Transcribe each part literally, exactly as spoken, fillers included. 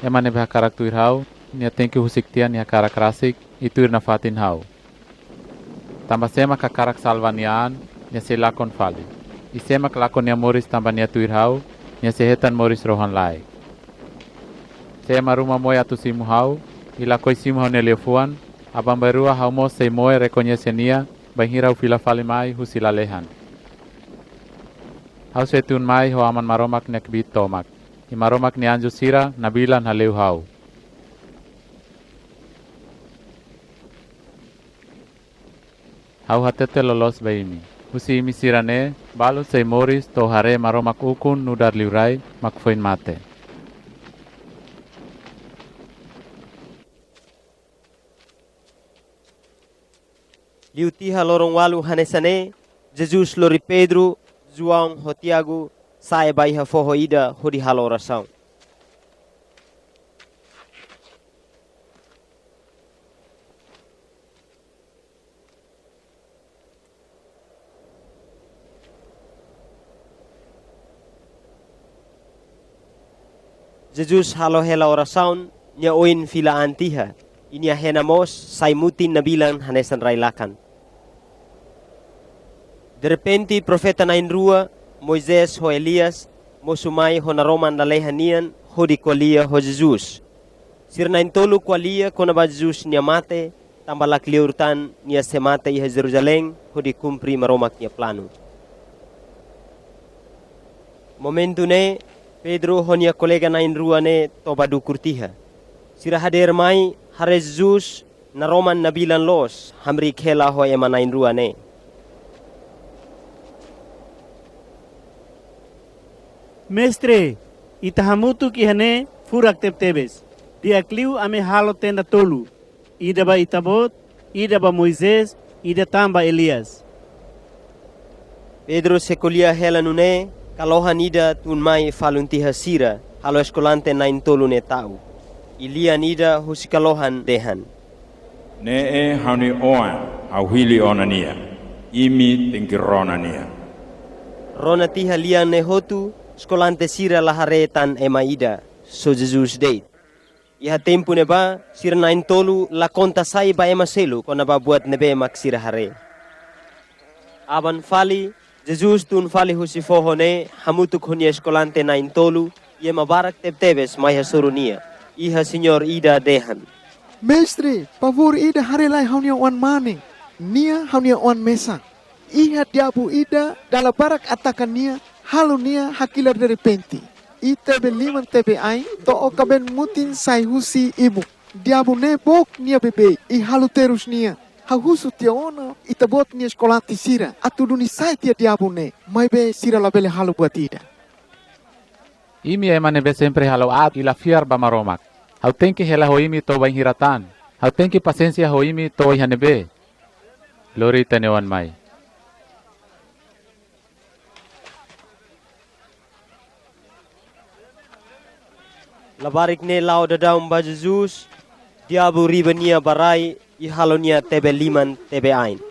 Ema ne'ebé hakarak tuir ha'u, nia tenke husik tiha nia hakarak rasik, i tuir nafatin ha'u. Tanba sé mak hakarak salva nia an, nia sei lakon fali. I sé mak lakon nia moris tanba nia tuir ha'u, nia sei hetan moris rohan-laek. Se ema ruma moe atu simu ha'u, i lakohi simu ha'u-nia liafuan, aban-bainrua ha'u mós sei moe rekoñese nia, bainhira ha'u fila fali mai husi lalehan. Ha'u sei tun mai ho Aman Maromak nia kbiit tomak, i Maromak nia anju sira nabilan hale'u ha'u. Ha'u hatete loloos ba imi. Husi imi sira-ne'e, balu sei moris to'o haree Maromak ukun nu'udar Liurai mak foin mate. Liu tiha loron ualu hanesan ne'e, Jesus lori Pedro, João ho Tiago sa'e ba iha foho ida hodi halo orasaun. Jesus halo hela orasaun, nia oin fila an tiha, i nia hena mós sai mutin nabilan hanesan rai-lakan. Derrepente, profeta na'in-rua, Moisés ho Elias, mosu mai ho naroman lalehan nian hodi ko'alia ho Jesus. Sira na'in-tolu ko'alia kona-ba Jesus nia mate, tanba lakleur tan nia sei mate iha Jerusalém hodi kumpre Maromak nia planu. Momentu ne'e, Pedro ho nia kolega na'in-rua ne'e toba dukur tiha. Sira hadeer mai, haree Jesus, naroman nabilan loos, hamriik hela ho ema na'in-rua ne'e. Mestre, ita hamutuk iha ne'e furak tebetebes. Di'ak liu ami halo tenda tolu. Ida ba Ita-Boot, ida ba Moisés, ida tan ba Elias. Pedro sei ko'alia hela nune'e, kalohan ida tun mai falun tiha sira, halo eskolante na'in-tolu ne'e ta'uk. I lian ida husi kalohan dehan: Ne'e ha'u-nia Oan, ha'u hili ona nia. Imi tenke rona nia. Rona tiha lian ne'e hotu, eskolante sira la haree tan ema ida, só Jesus de'it. Iha tempu ne'ebá, sira na'in-tolu la konta sai ba ema seluk kona-ba buat ne'ebé mak sira haree. Aban fali, Jesus tun fali husi foho ne'e, hamutuk ho nia eskolante na'in-tolu, i ema barak tebetebes mai hasoru nia. Iha señór ida dehan: Mestre, favór ida haree lai ha'u-nia oan-mane. Nia ha'u-nia oan mesak. Iha diabu ida dala barak ataka nia, halo nia hakilar derrepente. I tebe liman tebe ain, to'o kabeen mutin sai husi ibun. Diabu ne'e book nia beibeik, i halo terus nia. Ha'u husu tiha ona Ita-Boot nia eskolante sira, atu duni sa'e tiha diabu ne'e, maibé sira labele halo buat ida. Imi ema ne'ebé sempre halo aat i la fiar ba Maromak. Ha'u tenke hela ho imi to'o bainhira tan? Ha'u tenke pasiénsia ho imi to'o iha ne'ebé? Lori ita-nia oan mai. Labarik ne'e la'o daudaun ba Jesus, diabu riba nia ba rai, i halo nia tebe liman tebe ain.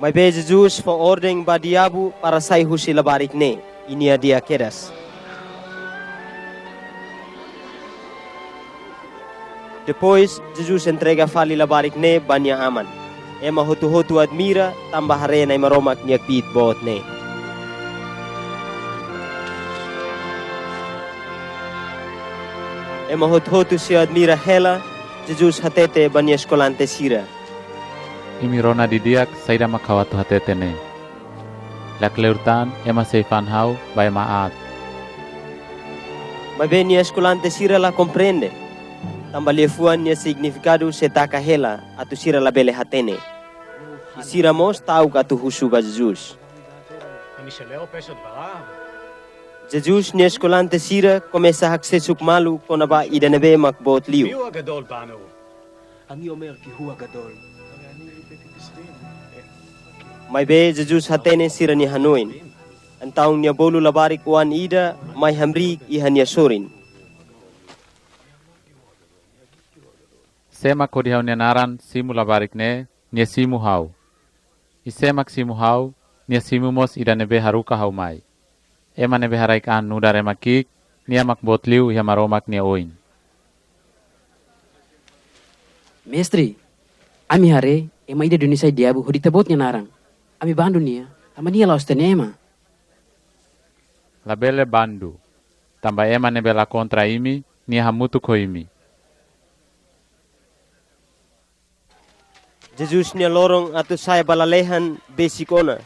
Maibé Jesus fó orden ba diabu para sai husi labarik ne'e, i nia di'ak kedas. Depois, Jesus entrega fali labarik ne'e ba nia Aman. Ema hotu-hotu admira, tanba haree Na'i Maromak nia kbiit boot ne'e. Ema hotu-hotu sei admira hela, Jesus hatete ba nia eskolante sira: Imi rona didi'ak saida mak ha'u atu hatete ne'e. Lakleur tan ema sei fa'an ha'u ba ema aat. Maibé nia eskolante sira la komprende, tanba liafuan nia signifikadu sei taka hela atu sira labele hatene. I sira mós ta'uk atu husu ba Jesus. Jesus nia eskolante sira komesa haksesuk malu kona-ba ida ne'ebé mak boot liu. אני אומר כי הוא הגדול. Maibé Jesus hatene sira-nia hanoin. Entaun nia bolu labarik oan ida mai hamriik iha nia sorin. Sé mak hodi ha'u-nia naran simu labarik ne'e, nia simu ha'u. I sé mak simu ha'u, nia simu mós ida ne'ebé haruka ha'u mai. Ema ne'ebé haraik an nu'udar ema ki'ik, nia mak boot liu iha Maromak nia oin. Mestre, ami haree ema ida duni sai diabu hodi Ita-Boot nia naran. Ami bandu nia, tanba nia la'ós hatene ema. Labele bandu, tanba ema ne'ebé la kontra imi, nia hamutuk ho imi. Jesus nia loron atu sa'e ba lalehan besik ona.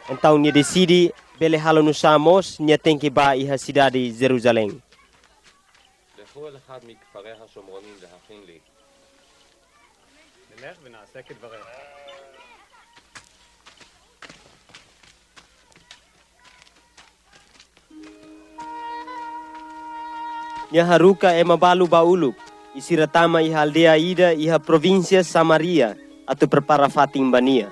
Entaun nia deside bele halo nusá mós nia tenke bá iha sidade Jerusalém. לכל אחד מכפריה השומרונים להכין לי. נלך ונעשה כדבריך. Nia haruka ema balu ba uluk, i sira tama iha aldeia ida iha provínsia Samaria, atu prepara fatin ba nia.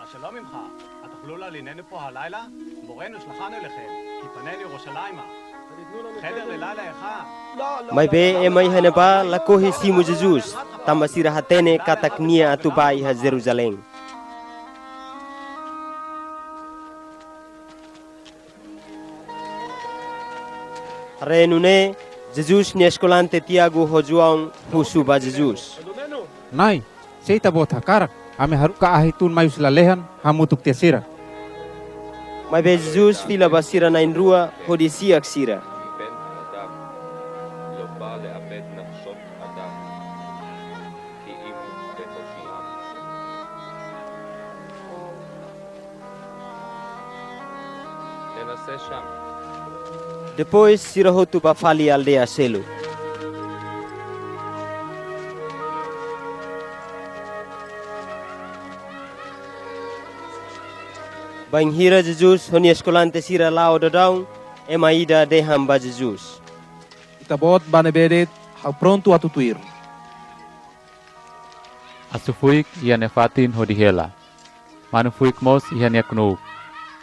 השלום עמך, אתה חלול על עינינו פה הלילה? מורנו שלחנו אליכם, כי פנינו ירושלימה. חדר ללילה אחד. Maibé ema iha ne'ebá lakohi simu Jesus, tanba sira hatene katak nia atu bá iha Jerusalém. Haree nune'e, Jesus nia eskolante Tiago ho João husu ba Jesus. Na'i, se Ita-Boot hakarak, ami haruka ahi tun mai husi lalehan hamutuk tiha sira. Maibé Jesus fila ba sira na'in-rua hodi si'ak sira. בן אדם לא בא לאבד נפשות אדם, כי אם תבושי עם. ננסה שם. Depois sira hotu bá fali aldeia seluk. Bainhira Jesus ho nia eskolante sira la'o daudaun, ema ida dehan ba Jesus. Ita-Boot bá ne'ebé de'it, ha'u prontu atu tuir. Asu-fuik iha nia fatin hodi hela. Manu-fuik mós iha nia knuuk.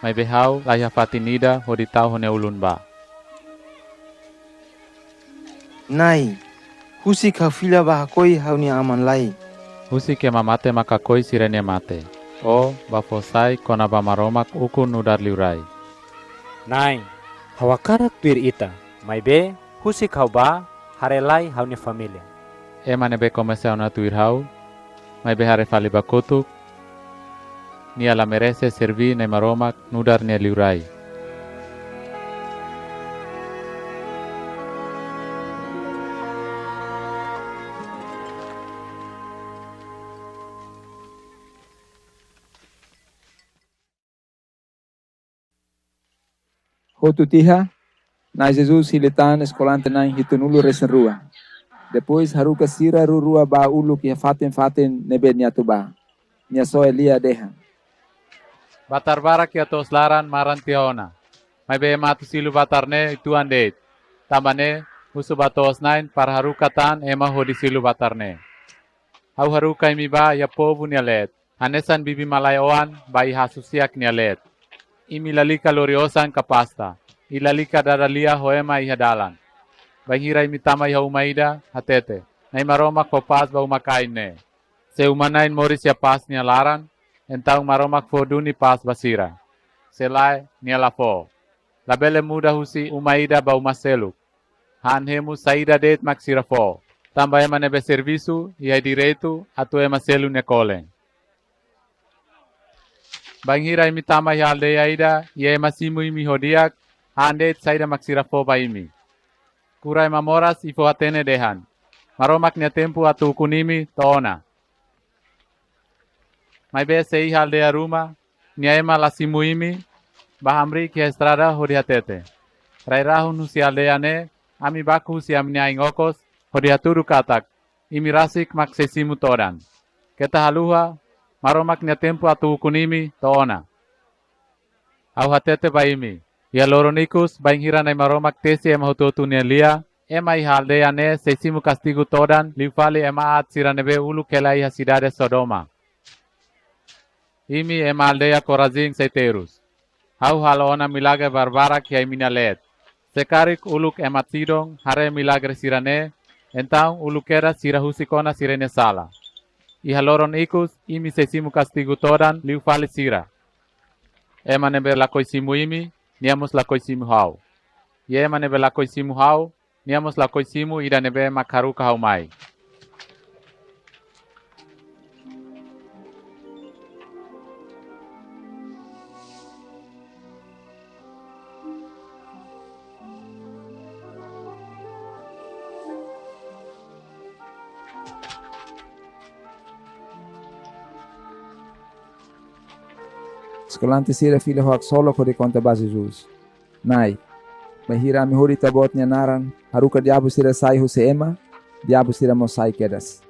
Maibé ha'u la iha fatin ida hodi tau ha'u-nia ulun bá. Na'i, husik ha'u fila bá hakoi ha'u-nia aman lai. Husik ema mate mak hakoi sira-nia mate. Ó bá fó sai kona-ba Maromak ukun nu'udar liurai. Na'i, ha'u hakarak tuir Ita, maibé husik ha'u bá haree lai ha'u-nia família. Ema ne'ebé komesa ona tuir ha'u, maibé haree fali ba kotuk, nia la merese serví Na'i Maromak nu'udar nia liurai. Hotu tiha, Na'i Jesus hili tan eskolante na'in hitunulu-resin-rua. Depois haruka sira rua-rua bá uluk iha fatin-fatin ne'ebé nia atu bá. Nia soe lia dehan: Batar barak iha to'os laran maran tiha ona. Maibé ema atu silu batar ne'e uitoan de'it. Tanba ne'e, husu ba to'os-na'in para haruka tan ema hodi silu batar ne'e. Ha'u haruka imi bá iha povu nia leet, hanesan bibi-malae oan bá iha asu-siak nia leet. Imi lalika lori osan ka pasta, i lalika dada lia ho ema iha dalan. Bainhira imi tama iha uma ida, hatete: Na'i Maromak fó pás ba uma-kain ne'e. Se uma-na'in moris iha pás nia laran, entaun Maromak fó duni pás ba sira. Se lae, nia la fó. Labele muda husi uma ida ba uma seluk. Han hemu saida de'it mak sira fó. Tanba ema ne'ebé servisu iha direitu atu ema seluk nia kolen. Bainhira imi tama iha aldeia ida, i ema simu imi ho di'ak, han de'it saida mak sira fó ba imi. Kura ema moras i fó-hatene dehan: Maromak nia tempu atu ukun imi to'o ona. Maibé se iha aldeia ruma, nia ema la simu imi, bá hamriik iha estrada hodi hatete: Rai-rahun husi aldeia ne'e, ami baku husi ami-nia ain okos, hodi hatudu katak: imi rasik mak sei simu todan. Keta haluha, Maromak nia tempu atu ukun imi to'o ona. Ha'u hatete ba imi, iha loron ikus, bainhira Na'i Maromak tesi ema hotu-hotu nia lia, ema iha aldeia ne'e sei simu kastigu todan liu fali ema aat sira ne'ebé uluk hela iha sidade Sodoma. Imi ema aldeia Korazin sei terus. Ha'u halo ona milagre barbarak iha imi-nia leet. Se karik uluk ema Sidon haree milagre sira-ne'e, entaun uluk kedas sira husik ona sira-nia sala. Iha loron ikus, imi sei simu kastigu todan liu fali sira. Ema ne'ebé lakohi simu imi, nia mós lakohi simu ha'u. I ema ne'ebé lakohi simu ha'u, nia mós lakohi simu ida ne'ebé mak haruka ha'u mai. Eskolante sira fila ho haksolok hodi konta ba Jesus: Na'i, bainhira ami hodi Ita-Boot nia naran haruka diabu sira sai husi ema, diabu sira mós sai kedas.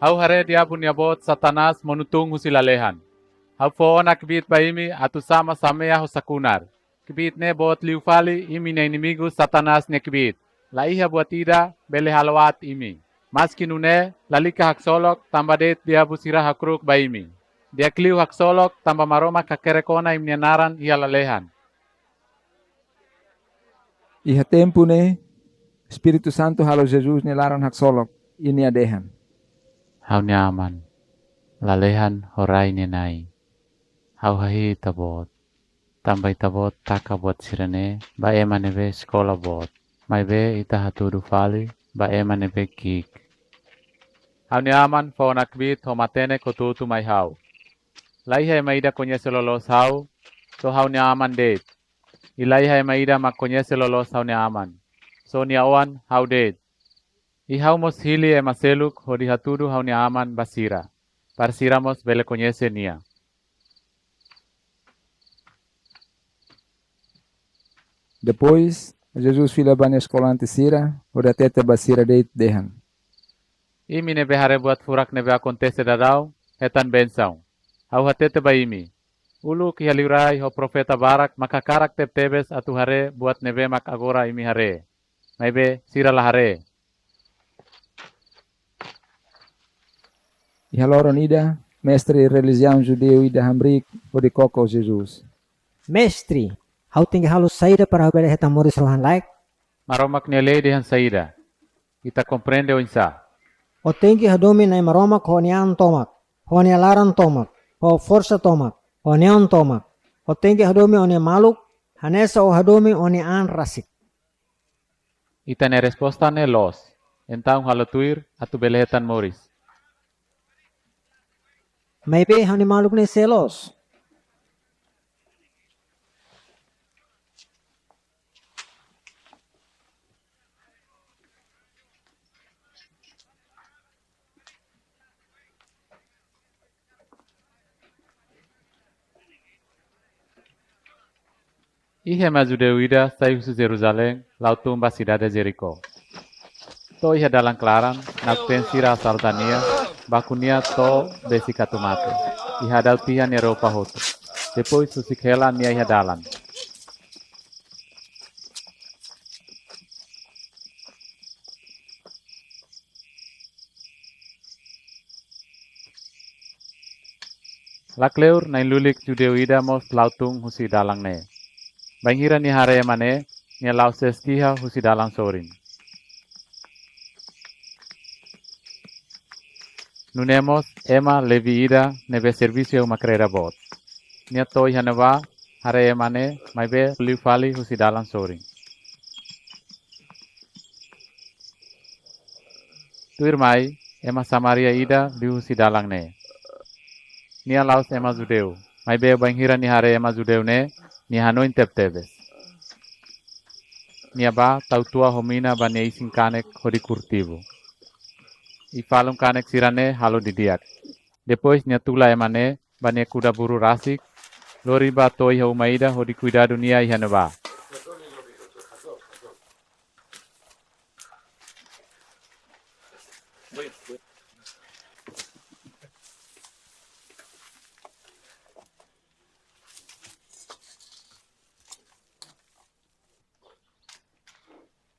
Ha'u haree diabu nia boot Satanás monu tun husi lalehan. Ha'u fó ona kbiit ba imi atu sama samea ho sakunar. Kbiit ne'e boot liu fali imi-nia inimigu Satanás nia kbiit. La iha buat ida bele halo aat imi. Maski nune'e, lalika haksolok, tanba de'it diabu sira hakru'uk ba imi. Di'ak liu haksolok, tanba Maromak hakerek ona imi-nia naran iha lalehan. Iha tempu ne'e, Espíritu Santu halo Jesus nia laran haksolok, i nia dehan: Ha'u-nia Aman, lalehan ho rai nia Na'i. Ha'u hahi'i Ita-Boot, tanba Ita-Boot taka buat sira-ne'e ba ema ne'ebé eskola boot, maibé Ita hatudu fali ba ema ne'ebé ki'ik. Ha'u-nia Aman fó ona kbiit ho matenek hotu-hotu mai ha'u. La iha ema ida koñese loloos ha'u, só ha'u-nia Aman de'it. I la iha ema ida mak koñese loloos ha'u-nia Aman, só nia Oan, ha'u de'it. I ha'u mós hili ema seluk hodi hatudu ha'u-nia Aman ba sira, para sira mós bele koñese Nia. Depois, Jesus fila ba nia eskolante sira, hodi hatete ba sira de'it dehan: Imi ne'ebé haree buat furak ne'ebé akontese daudaun, hetan bensaun. Ha'u hatete ba imi, uluk iha liurai ho profeta barak mak hakarak tebetebes atu haree buat ne'ebé mak agora imi haree, maibé sira la haree. Iha loron ida, mestre relijiaun judeu ida hamriik hodi koko Jesus: Mestre, ha'u tenke halo saida para ha'u bele hetan moris rohan-laek? Maromak nia lei dehan saida? Ita komprende oinsá? Ó tenke hadomi Na'i Maromak ho ó-nia an tomak, ho ó-nia laran tomak, ho forsa tomak, ho neon tomak. Ó tenke hadomi ó-nia maluk hanesan ó hadomi ó-nia an rasik. Ita-nia resposta ne'e loos. Entaun halo tuir atu bele hetan moris. Maibé ha'u-nia maluk ne'e sé loos? Iha ema judeu ida sai husi Jerusalém, la'o tun ba sidade Jerikó. To'o iha dalan klaran, nakten sira asalta nia, baku nia to'o besik atu mate. I hadau tiha nia roupa hotu. Depois husik hela nia iha dalan. Lakleur na'in-lulik judeu ida mós la'o tun husi dalan ne'e. Bainhira nia haree ema ne'e, nia la'o sees tiha husi dalan sorin. Nune'e mós ema Levi ida ne'ebé servisu iha uma-kreda boot. Nia to'o iha ne'ebá, haree ema ne'e, maibé liu fali husi dalan sorin. Tuirmai, ema Samaria ida liu husi dalan ne'e. Nia la'ós ema judeu, maibé bainhira nia haree ema judeu ne'e, nia hanoin tebetebes. Nia bá tau tua ho mina ba nia isin-kanek hodi kultivu. I falun-kanek sira-ne'e halo didi'ak. Depois nia tula ema ne'e ba nia kuda-burru rasik, lori bá to'o iha uma ida hodi kuidadu nia iha ne'ebá.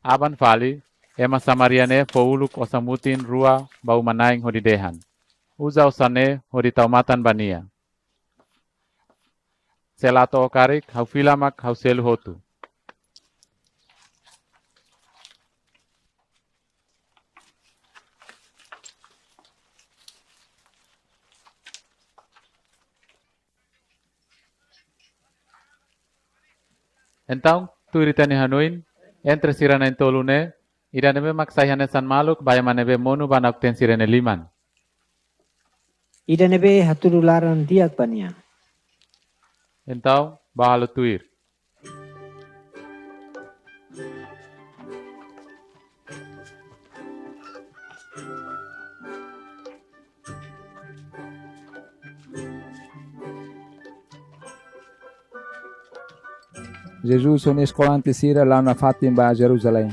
Aban fali, ema Samaria ne'e fó uluk osan-mutin rua ba uma-na'in hodi dehan: Uza osan ne'e hodi tau matan ba nia. Se la to'o karik, ha'u fila mak ha'u selu hotu. Entaun, tuir ita-nia hanoin, entre sira na'in-tolu ne'e, ida ne'ebé mak sai hanesan maluk ba ema ne'ebé monu ba nakten sira-nia liman? Ida ne'ebé hatudu laran di'ak ba nia. Entaun, bá halo tuir. Jesus ho nia eskolante sira la'o nafatin ba Jerusalém.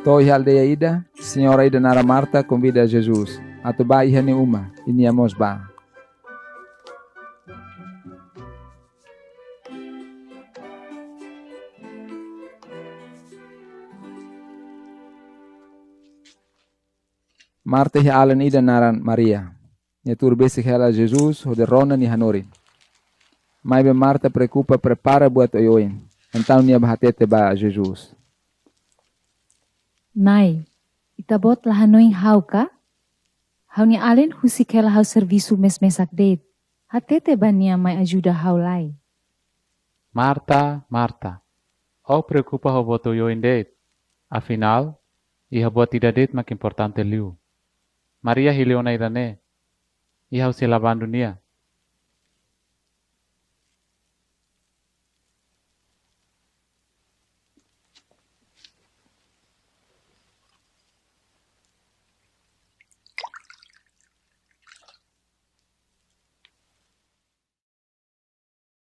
To'o iha aldeia ida, señora ida naran Marta konvida Jesus atu bá iha nia uma, i nia mós bá. Marta iha alin ida naran Maria. Nia tuur besik hela Jesus hodi rona nia hanorin. Maibé Marta preokupa prepara buat oioin. Entaun nia bá hatete ba Jesus: Na'i, Ita-Boot la hanoin ha'u ka? Ha'u-nia alin husik hela ha'u servisu mes-mesak de'it. Hatete ba nia mai ajuda ha'u lai. Marta, Marta, ó preokupa ho buat oioin de'it. Afinál, iha buat ida de'it mak importante liu. Maria hili ona ida-ne'e, i ha'u sei la bandu nia.